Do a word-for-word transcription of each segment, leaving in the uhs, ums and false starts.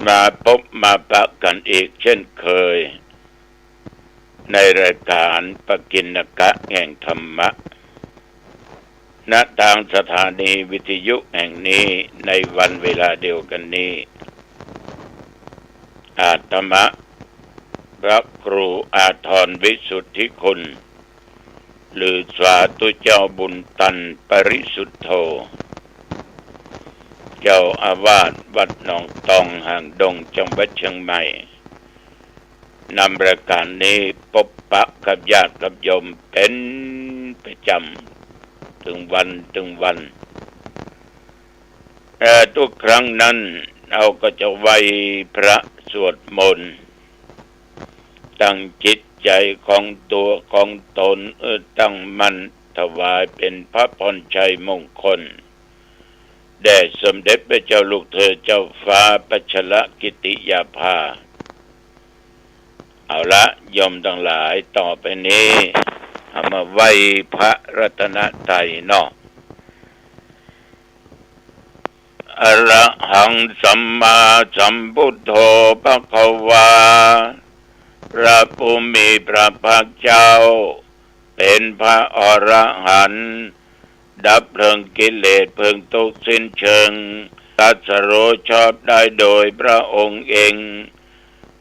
มาปบมาปะกั๋นอีกเช่นเคย ในรายก๋านปกิณกะแห่งธรรมะ ณ ตางสถานีวิทยุแห่งนี้ ในวันเวลาเดียวกั๋นนี้ อาตมา พระครูอาทรวิสุทธิคุณ หรือสาธุเจ้าบุญตัน ปริสุทโธ เจ้าอาวาสวัดหนองตอง หางดง จังหวัดเชียงใหม่ นำรายก๋านนี้ปบปะกับญาติกับโยมเป๋นประจ๋ำ ตึงวันตึงวัน เอ่อ ทุกครั้งนั้น เฮาก็จะไหว้พระสวดมนต์ ตั้งจิตใจ๋ของตั๋วของต๋น เอ่อ ตั้งมั่นถวายเป๋นพระพรชัยมงคล แด่สมเด็จพระเจ้าลูกเธอเจ้าฟ้าพัชรกิติยาภา เอาละ โยมตังหลาย ต่อไปนี้ เฮามาไหว้พระรัตนตรัยเนาะ อะระหังสัมมาสัมพุทโธภะคะวา พระผู้มีพระภาคเจ้า เป๋นพระอรหันต์ ดับเพลิงกิเลสเพลิงทุกข์สิ้นเชิง ตรัสรู้ชอบได้โดยพระองค์เอง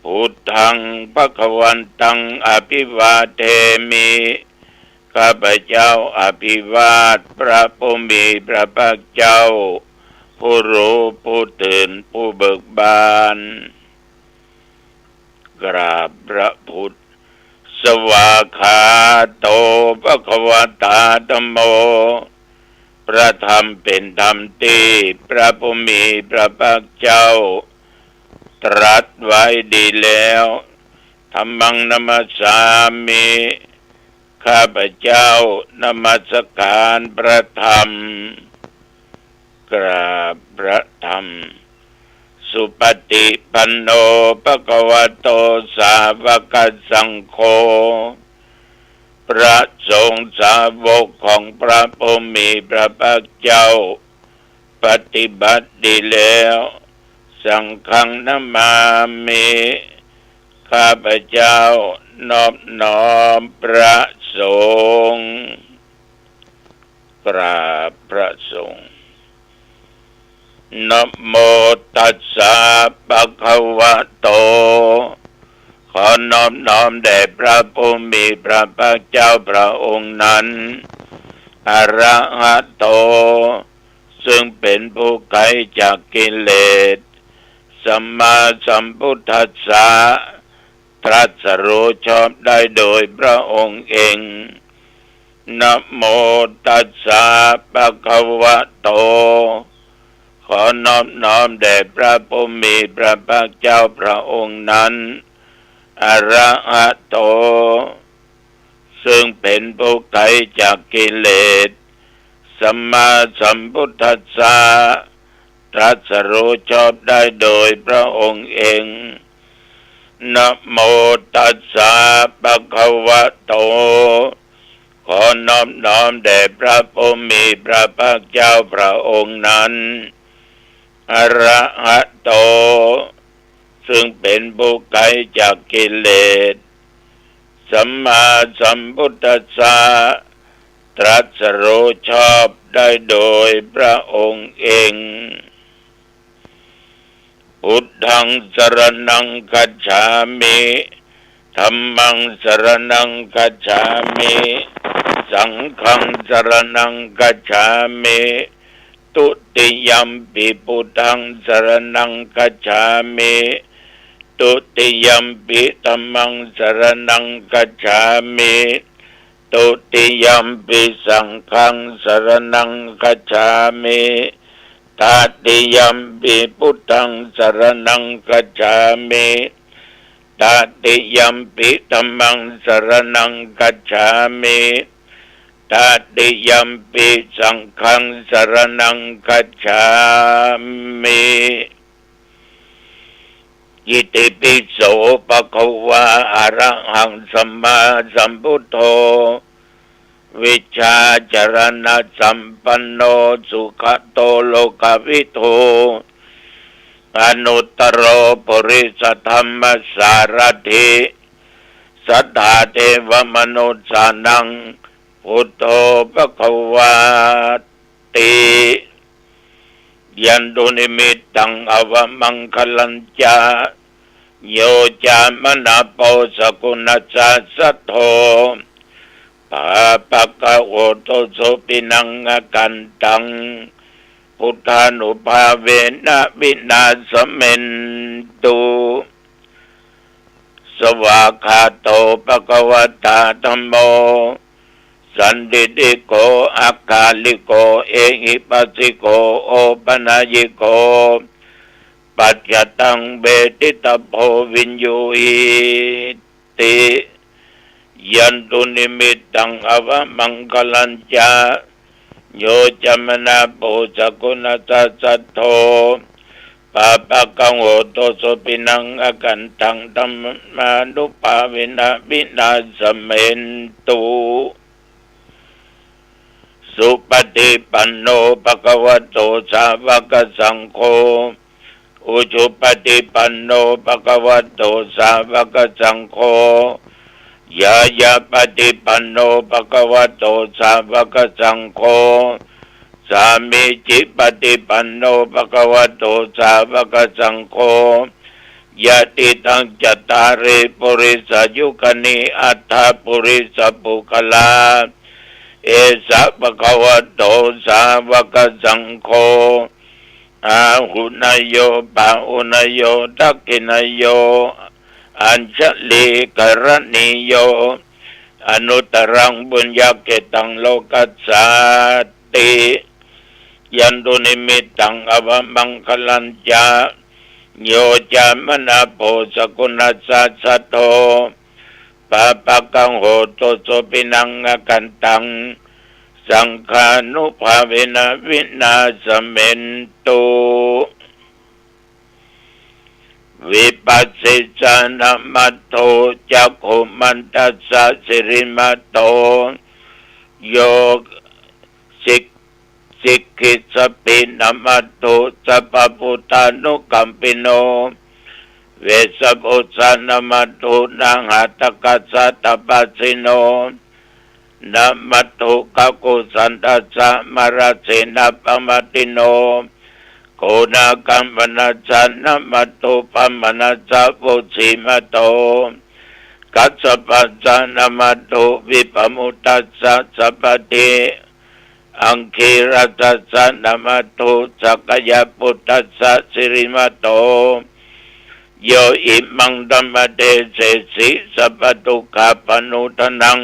พุทธังภะคะวันตัง อะภิวาเทมิ ข้าพเจ้าอภิวาทพระผู้มีพระภาคเจ้า ผู้รู้ผู้ตื่นผู้เบิกบาน กราบพระพุทธ สวากขาโต ภะคะวะตา ธัมโม พระธรรมเป๋นธรรมตี้พระผู้มีพระภาคเจ้า ตรัสไว้ดีแล้ว ธัมมังนะมัสสามิ ข้าพเจ้านมัสการพระธรรม กราบพระธรรม สุปฏิปันโน ภะคะวะโต สาวกสังโฆ พระสงฆ์สาวกของพระผู้มีพระภาคเจ้า ปฏิบัติดีแล้ว สังฆังนะมามิ ข้าพเจ้านอบน้อมพระสงฆ์ กราบพระสงฆ์ นะโมตัสสะ ภะคะวะโต ขอนอบน้อมแด่พระผู้มีพระภาคเจ้าพระองค์นั้น อะระหะโต ซึ่งเป๋นผู้ไกลจากกิเลส สัมมาสัมพุทธัสสะ ตรัสรู้ชอบได้โดยพระองค์เอง นะโมตัสสะ ภะคะวะโต ขอนอบน้อมแด่พระผู้มีพระภาคเจ้าพระองค์นั้น อะระหะโต ซึ่งเป๋นผู้ไกลจากกิเลส สัมมาสัมพุทธัสสะ ตรัสรู้ชอบได้โดยพระองค์เอง นะโมตัสสะ ภะคะวะโต ขอนอบน้อมแด่พระผู้มีพระภาคเจ้าพระองค์นั้น อะระหะโต ซึ่งเป๋นผู้ไกลจากกิเลส สัมมาสัมพุทธัสสะ ตรัสรู้ชอบได้โดยพระองค์เอง พุทธังสรณังคัจฉามิ ธัมมังสรณังคัจฉามิ สังฆังสรณังคัจฉามิ ทุติยัมปิพุทธังสรณังคัจฉามิ ทุติยัมปิธัมมังสรณังคัจฉามิ ทุติยัมปิสังฆังสรณังคัจฉามิ ตติยัมปิพุทธังสรณังคัจฉามิ ตติยัมปิธัมมังสรณังคัจฉามิ ตติยัมปิสังฆังสรณังคัจฉามิ อิติปิโส ภะคะวา อะระหังสัมมาสัมพุทโธ วิชชาจรณะสัมปันโน สุขะโตโลกะวิทู อนุตตโร ปุริสธัมมสารถิ สัตถาเทวมนุสสานัง บุตโธ ภะคะวาติ ยันตุ นิมิตตัง อวะมังคะลัญจะ โย จามะนะโป สะกุณัสสะ สัทโธ ปาปะกะโหตุ สุปิณัง อกันตัง พุทธานุภาเวนะ วินาสะเมนตุ สวากขาโต ภะคะวะตา ธัมโม สันทิฏฐิโก อะกาลิโก เอหิปัสสิโก โอปะนะยิโก ปัจจะตัง เวทิตะโพ วิญญูหิติ ยันตุ นิมิตตัง อวะมังคะลัญจะ โย จามะนะโป สะกุณัสสะ สัทโธ ปาปะกะโหตุ สุปิณัง อกันตัง ธัมมานุภาเวนะ วินาสะเมนตุ สุปะฏิปันโน ภะคะวะโต สาวะกะสังโฆ อุจุปะฏิปันโน ภะคะวะโต สาวะกะสังโฆ ญาญาปะฏิปันโน ภะคะวะโต สาวะกะสังโฆ สามีจิปะฏิปันโน ภะคะวะโต สาวะกะสังโฆ ยะติตัง จัตตาริ ปุริสายุคานิ อัตถะ ปุริสะปุคคลา เอสะ ภะคะวะโต สาวะกะสังโฆ อาหุเนยโย ปาหุเนยโย ทักขิเนยโย อัญชลีกรณีโย อนุตตรัง ปุญญะเขตตัง โลกัสสาติ ยันตุ นิมิตตัง อวะมังคะลัญจะ โย จามะนะโป สะกุณัสสะ สัทโธ ปาปะกะโหตุ สุปิณัง อกันตัง สังฆานุภาเวนะ วินาสะเมนตุ วิปัสสิสานะ มัทโธ จักขุมันตัสสะ สิริมัทโธ โย สิก สิกขิสปินะ มัทโธ สัพพะพุทธานุกัมปิโน เวสสะภุสสานะ มัทโธ นาหะตะกัสสะ ตะปัสสิโน นะ มัทโธ กะกุสันตัสสะ มะระเสนะปะมะติโน โกนากัมปนัสสะ นะ มัทโธ ปะมะนัสสะ วุสสิมัทโธ กัสสะปัสสะ นะ มัทโธ วิปะมุตตัสสะ สัพพะทิ อังคีรัสสะ นะ มัทโธ สักยะปุตตัสสะ สิริมัทโธ โย อิมัง ธัมมะเดเสสิ สัพพะทุกขะปะโมทะนัง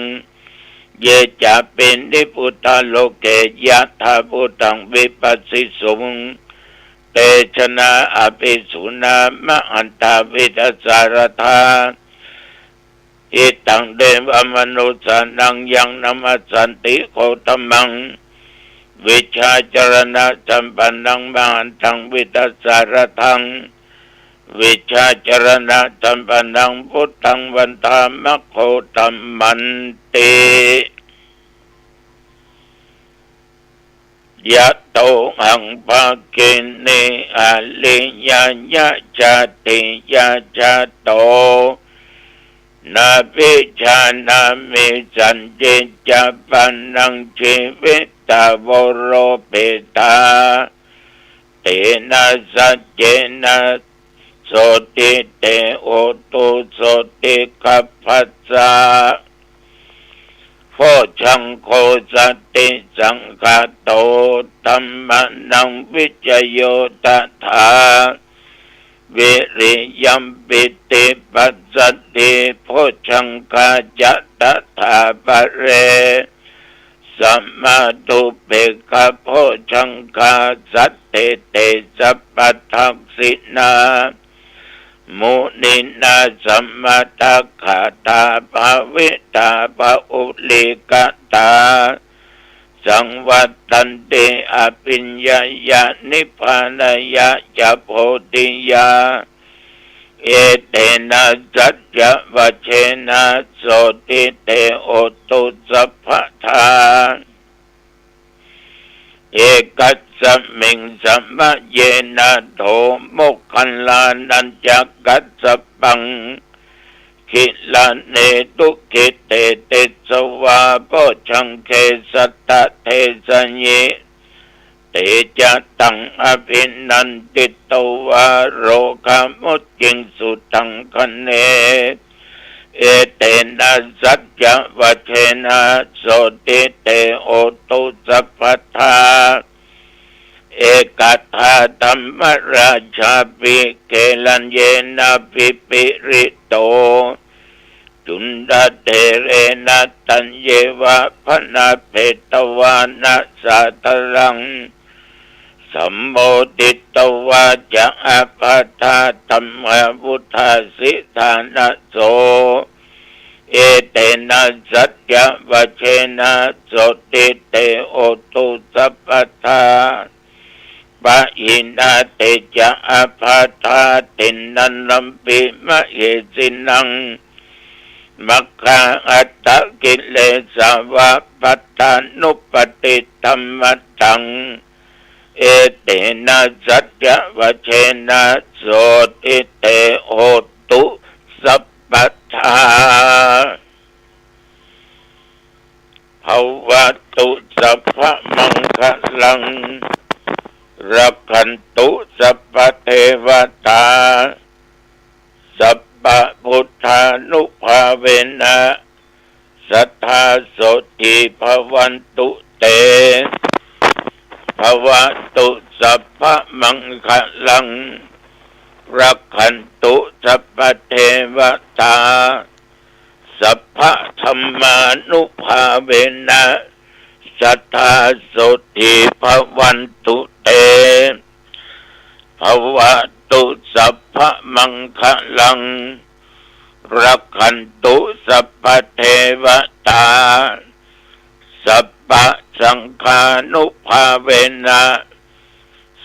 เย จะ ปิ นิพพุทธา โลเก ยะถา ภูตัง วิปัสสิสุง เต ชนะ อะภิสูนา มะหันตา วิทธา สาระธา อิตัง เดวะมะนุสสานัง ยัง นะมัสสันติ โคตมัง วิชชาจะรณะ สัมปันนัง มะหันตัง วิทธา สาระธัง วิชชาจะรณะ สัมปันนัง พุทธัง วันทา มะ โคตมันติ ยะโต หัง ภะคินี อะริยะ ยะ ชาติยะ ชาโต นะ วิชชา นะ มิสสัญญิ จะ ปะนัง จีวิตา โว โร ปิตา เต นะ สัจเจ นะ โสติ เต โหตุ โสติ ขัพพะสสะ โพชฌังโค สติ สังฆะโต ธัมมานัง วิจโย ตถา วิริยัม ปีติ ปัสสัทธิ โพชฌังคา จะ ตถา ปะเร สะมา ทุปเปกขะ โพชฌังคา สัทเท เต สัพพะ ทักขิณา มุนินา สะมะทะ กะถา ภาวิตา บะหุลีกะตา สังวัตตันติ อะภิญญายา นิพพานายา จะ โพธิยา เอเตนะ สัจจะวะเชนะ โสติ เต โหตุ สัพพะทา เอกสมิงสมะเยนะ โถ โมคคัลลานัญจะกัสสปัง กิลาเนตุกิเตติสวา โพชฌังเก สัตถเทสยิ เตจะตังอภินันทิตวา โรคามุจจิงสุทังคะเน เอเตนะสัจจวเชนะ โสตติเต โหตุ สัพพะทา เอกทาธัมมราชาปิ เกลัญเยนะ ปิปิริโต จุณฑะเถเรนะ ตัญเยวะ ภณะเปตวานะ สาธารัง สัมโมทิตวาจะ อัพพะทาธัมมาวุทาสิทานะโส เอเตนะสัจจวเชนะ โสตติเต โหตุ สัพพะทา ปะหินา เตจะ อัพพะทา ติณณัมปิ มะเหสินัง มัคคา อัตถะกิเลสาวะ ปัตตานุปปาทิธัมมัตถัง เอเตนะสัจจวเชนะ โสตติเต โหตุ สัพพะทา ภะวะตุ สัพพะมังคะลัง รักขันตุ สัพพะเทวะตา สัพพะพุทธานุภาเวนะ สัทธา โสตถี ภะวันตุ เต ภะวะตุ สัพพะมังคะลัง รักขันตุ สัพพะเทวะตา สัพพะธัมมานุภาเวนะ สัทธา โสตถี ภะวันตุ เต ภะวะตุ สัพพะมังคะลัง รักขันตุ สัพพะเทวะตา สัพพะสังฆานุภาเวนะ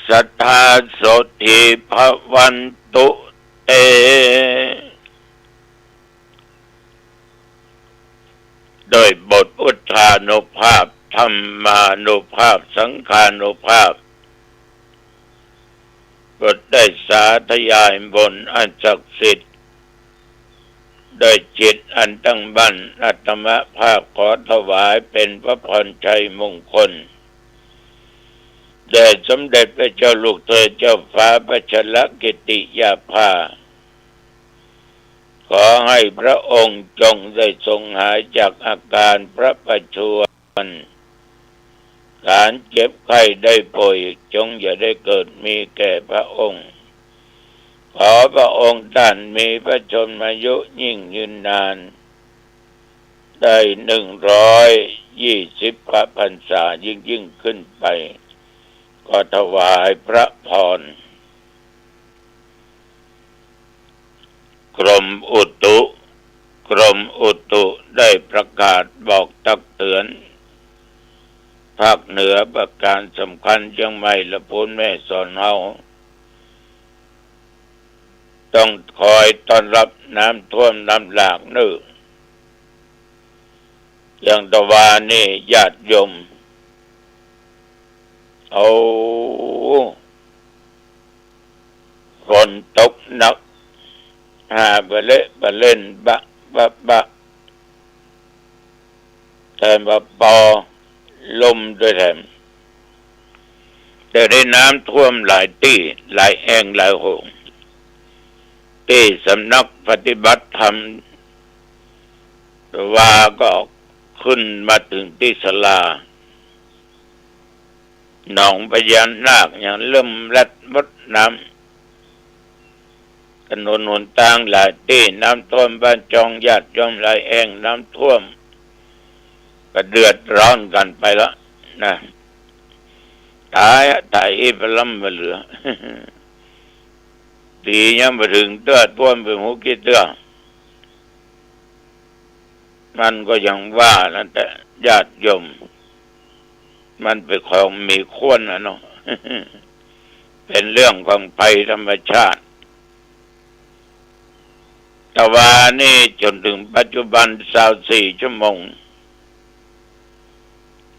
สัทธา โสตถี ภะวันตุ เต โดยบทพุทธานุภาพ ธัมมานุภาพ สังฆานุภาพ บทได้สาธยายบนอันศักดิ์สิทธิ์ โดยจิตอันตั้งมั่น อาตมาภาพขอถวายเป็นพระพรชัยมงคล แด่สมเด็จพระเจ้าลูกเธอเจ้าฟ้าพัชรกิติยาภา ขอให้พระองค์จงได้ทรงหายจากอาการพระประชวร การเจ็บไข้ได้ป่วยจงอย่าได้เกิดมีแก่พระองค์ ขอพระองค์ท่านมีพระชนมายุยิ่งยืนนาน ได้หนึ่งร้อยยี่สิบพระพรรษายิ่งๆ ขึ้นไป ก็ถวายพระพร กรมอุตุ กรมอุตุได้ประกาศบอกตักเตือน ภาคเหนือประการสำคัญ เจียงใหม่ ลำพูน แม่ฮ่องสอน เฮา ต้องคอยต้อนรับน้ำท่วมน้ำหลากเน่อ อย่างตะวานี่ญาติโยม เอา ฝนตกหนัก หาบะเละบะเล่นบะบะบะ แถมว่าปอลมด้วยแถม แต่ได้น้ำท่วมหลายตี้ หลายแอ่งหลายโหง ตี้สำนักปฏิบัติธรรม ตะวาก็ขึ้นมาเถิงตี้ศาลา หนองพญานาคยังเริ่มแลดหมดน้ำ ถนนหนตางหลายตี้น้ำท่วม บ้านจองญาติโยมหลายแอ่งน้ำท่วม ก็เดือดร้อนกันไปละนะ ต๋ายอะ ต๋ายอีกบ่ล้ำบ่เหลือ ดียังบ่เถิงเตื้อ ท่วมไปฮู้กี่เตื้อ มันก็อย่างว่านั่นแหละญาติโยม มันเป๋นของมีควรน่ะเนาะ เป๋นเรื่องของภัยธรรมชาติ ตะวานี่จ๋นเถิงปัจจุบันซาวสี่ชั่วโมง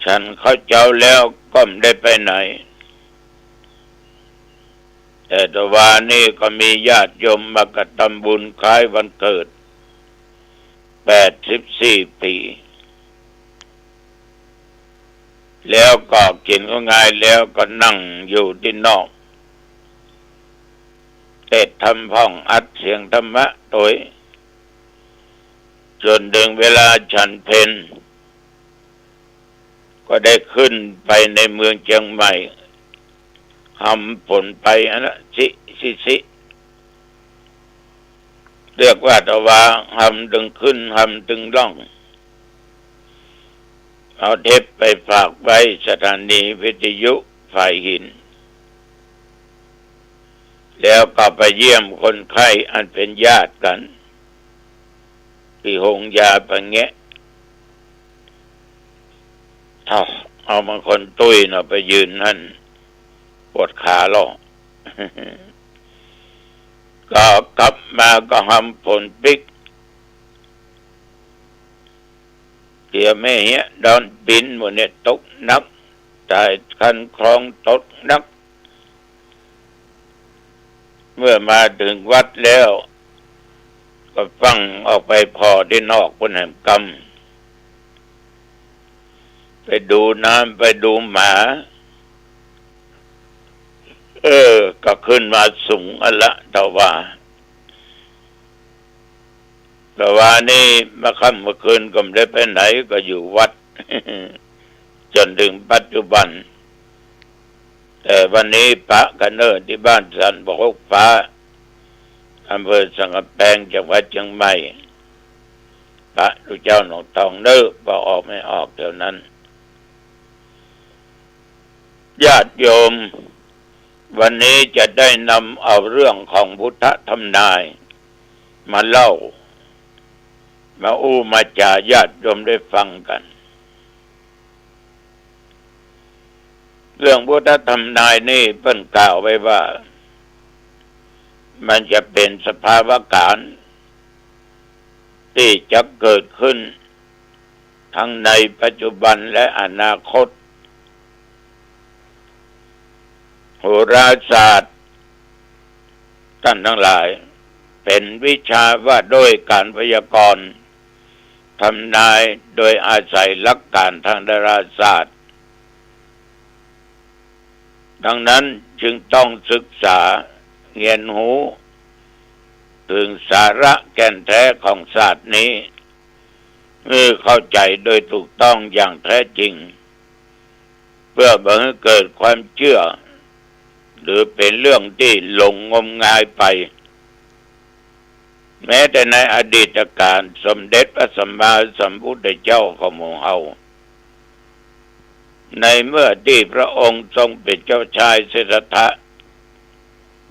ฉันข้าวเจ๊าแล้วก็บ่ได้ไปไหน แต่ตะวานี่ก็มีญาติโยมมากระตำบุญคล้ายวันเกิด แปดสิบสี่ปี แล้วก็กิ๋นข้าวงายแล้วก็นั่งอยู่ตี้นอก เตศน์ธรรมพ่องอัดเสียงธรรมะตวย จ๋นเถิงเวลาฉันเพล ก็ได้ขึ้นไปในเมืองเจียงใหม่ หำฝนไปอันนะ สิ สิ สิ เรียกว่าตะวา หำตึงขึ้น หำตึงล่อง เอาเทปไปฝากไว้สถานีวิทยุฝายหิน แล้วก็ไปเยี่ยมคนไข้อันเป๋นญาติกั๋น ตี้โฮงยาปะแงะ เอา เอาบางคนตุ้ยเนาะ ไปยืนหั้น ปวดขาลอ ก็กลับมาก็หำฝนปิ๊ก เตียแม่เฮียดอนปิ๋นหมู่เนี่ยตกหนัก ต๋ายคันคลองตกหนัก เมื่อมาเถิงวัดแล้ว ก็ฟั่งออกไปผ่อตี้นอกปู้นแหมกำ ไปดูน้ำ ไปดูหมา เออ ก็ขึ้นมาสูงอันละตะวา ตะวานี่มาค่ำมาคืนก็บ่ได้ไปไหน ก็อยู่วัด จ๋นเถิงปัจจุบัน แต่วันนี้ปะกั๋นเน่อตี้บ้านสันปะฮกฟ้า อำเภอสันก๋ำแปง จังหวัดเจียงใหม่ ปะลูกเจ้าหนองทองเน่อ ปอออกแม่ออกแถวนั้น ญาติโยม วันนี้จะได้นำเอาเรื่องของพุทธทำนายมาเล่า มาอู้มาจ๋าญาติโยมได้ฟังกั๋น เรื่องพุทธทำนายนี่เปิ้นกล่าวไว้ว่า มันจะเป๋นสภาวะก๋ารณ์ตี้จะเกิดขึ้น ทั้งในปัจจุบันและอนาคต โหราศาสตร์ ต้านตังหลาย เป๋นวิชาว่าด้วยก๋านพยากรณ์ ทำนายโดยอาศัยหลักก๋านตางดาราศาสตร์ ดังนั้นจึงต้องศึกษาเฮียนฮู้ เถิงสาระแก่นแต๊ของศาสตร์นี้ หื้อเข้าใจ๋โดยถูกต้องอย่างแต๊จริง เปื้อบ่หื้อเกิดความเจื้อ หรือเป๋นเรื่องตี้หลงงมงายไป แม้แต่ในอดีตก๋าล สมเด็จพระสัมมาสัมพุทธเจ้าของหมู่เฮา ในเมื่อตี้พระองค์ทรงเป๋นเจ้าชายสิทธัตถะ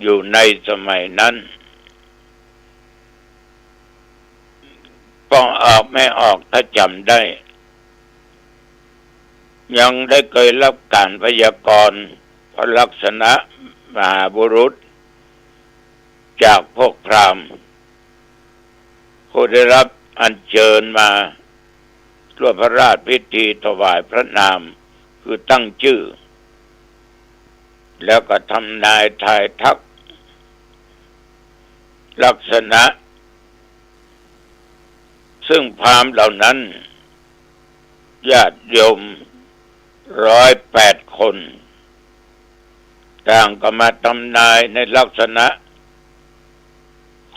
อยู่ในสมัยนั้น ปอออกแม่ออก ถ้าจ๋ำได้ ยังได้เกยฮับก๋านพยากรณ์พระลักษณะมหาบุรุษ จากพวกพราหมณ์ ผู้ได้ฮับอัญเจิญมาร่วมพระราชพิธีถวายพระนาม คือตั้งจื้อ แล้วก็ทำนายทายทักลักษณะ ซึ่งพราหมณ์เหล่านั้น ญาติโยมร้อยแปดคน ต่างก็มาทำนายในลักษณะ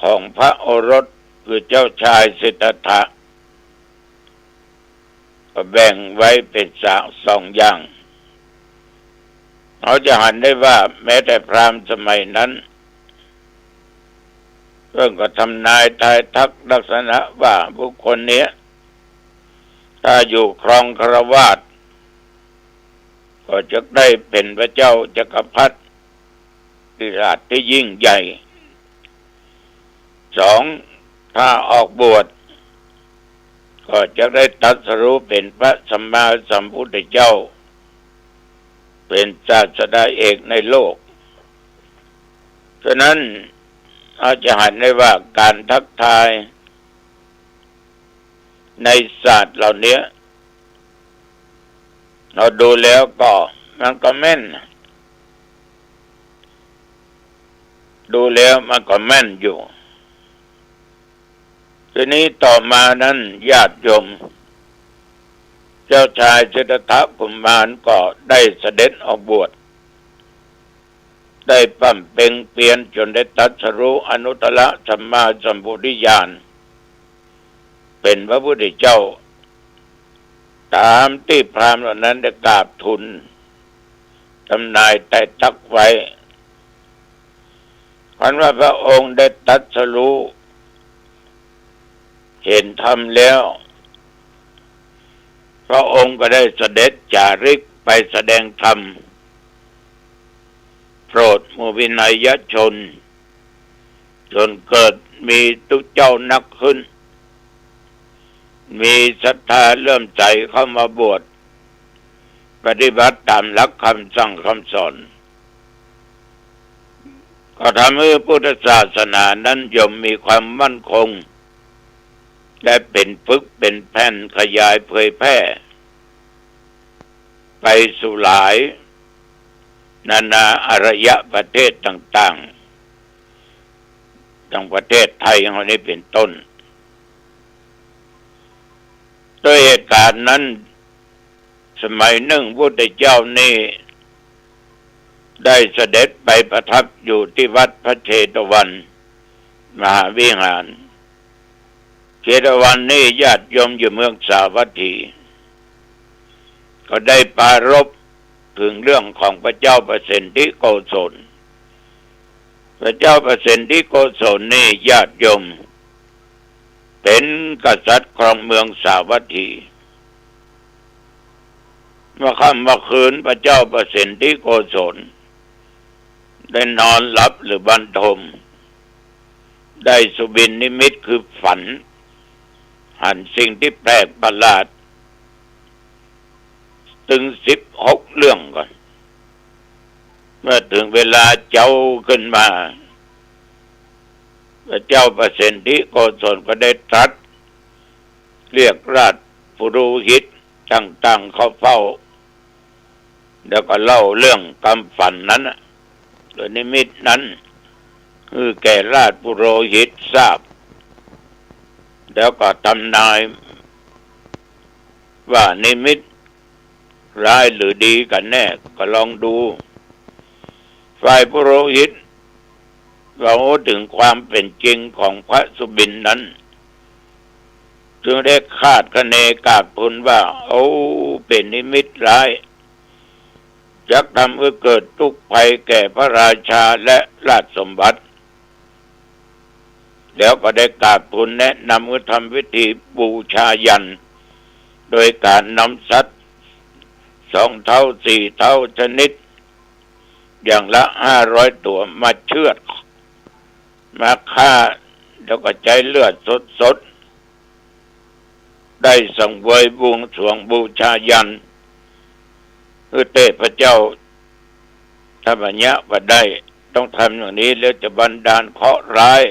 ของพระโอรส คือเจ้าชายสิทธัตถะ ก็แบ่งไว้เป๋นสะ สองอย่าง เฮาจะหันได้ว่าแม้แต่พราหมณ์สมัยนั้น เปิ้นก็ทำนายทายทักลักษณะว่าบุคคลเนี้ย ถ้าอยู่ครองฆราวาส ก็จะได้เป๋นพระเจ้าจักรพรรดิ กษัตริย์ที่ยิ่งใหญ่ สอง ถ้าออกบวช ก็จะได้ตรัสรู้เป๋นพระสัมมาสัมพุทธเจ้า เป๋นศาสดาเอกในโลก ฉะนั้นเฮาจะหันได้ว่าก๋านทักทายในศาสตร์เหล่าเนี้ย เราดูแล้วก็มันก็แม่น ดูแล้วมันก็แม่นอยู่ ทีนี้ต่อมานั้นญาติโยม เจ้าชายสิทธัตถะกุมารก็ได้เสด็จออกบวช ได้บำเพ็ญเพียรจนได้ตรัสรู้อนุตตรสัมมาสัมโพธิญาณ เป็นพระพุทธเจ้า ตามตี้พราหมณ์เหล่านั้นได้กราบทูล ทำนายไต่ตั๊กไว้ ครั้นว่าพระองค์ได้ตรัสรู้ เห็นธรรมแล้ว พระองค์ก็ได้เสด็จจาริกไปแสดงธรรม โปรดหมู่วินัยชน จนเกิดมีตุ๊เจ้านักขึ้น มีศรัทธาเลื่อมใสเข้ามาบวช ปฏิบัติตามหลักคำสั่งคำสอน ก็ทำให้พุทธศาสนานั้นย่อมมีความมั่นคง และเป็นปึกเป็นแผ่นขยายเผยแพร่ ไปสู่หลายนานาอารยประเทศต่างๆ ดังประเทศไทยของเรานี้เป็นต้น ด้วยเหตุการณ์นั้น สมัยหนึ่งพุทธเจ้านี้ได้เสด็จไปประทับอยู่ที่วัดพระเชตวันมหาวิหาร เชตวันนี้ญาติโยมอยู่เมืองสาวัตถี ก็ได้ปรารภถึงเรื่องของพระเจ้าประสิทธิโกศล พระเจ้าประสิทธิโกศลนี่ญาติโยม เป็นกษัตริย์ครองเมืองสาวัตถี เมื่อค่ำเมื่อคืนพระเจ้าประสิทธิโกศล ได้นอนหลับหรือบันทม ได้สุบินนิมิตคือฝัน หันสิ่งที่แปลกประหลาด ตึงสิบหกเรื่องก่อน เมื่อถึงเวลาเจ๊าขึ้นมา พระเจ้าประสิทธิโกศลก็ได้ตรัส เรียกราชปุโรหิตต่างๆ เข้าเฝ้า แล้วก็เล่าเรื่องความฝันนั้นน่ะ หรือนิมิตนั้น คือแก่ราชปุโรหิตทราบ แล้วก็ทำนาย ว่านิมิตร้ายหรือดีกันแน่ ก็ลองดู ฝ่ายปุโรหิต เมื่อฮู้ถึงความเป็นจริงของพระสุบินนั้น จึงได้คาดคะเนกราบทูลว่า โอ้ เป็นนิมิตร้าย จักทำให้เกิดทุกข์ภัยแก่พระราชาและราชสมบัติ แล้วก็ได้กราบทูลแนะนำให้ทำพิธีบูชายัณ โดยการนำสัตว์สองเท้าสี่เท้าชนิด อย่างละห้าร้อยตัวมาเชือด มาฆ่า แล้วก็ใจ๊เลือดสดๆ ได้สังเวยบวงสรวงบูชายัณ คือเทพเจ้าทัพพญะว่าได้ ต้องทำอย่างนี้แล้วจะบันดาลเคราะห์ร้าย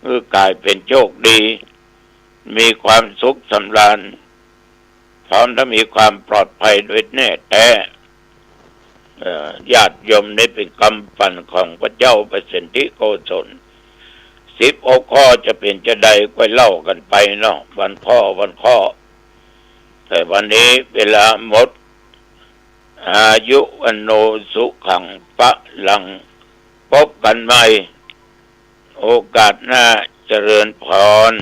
คือกลายเป็นโชคดี มีความสุขสำราญ พร้อมทั้งมีความปลอดภัยโดยแน่แท้ เอ่อ ญาติโยม นี่เป็นคำฝันของพระเจ้าประสิทธิโกศล สิบหกข้อจะเป็นจะใดก็เล่ากันไปเนาะ วันข้อ วันข้อ แต่วันนี้เวลาหมด อายุวัณโณสุขังพลัง พบกันใหม่ โอกาสหน้า เจริญพร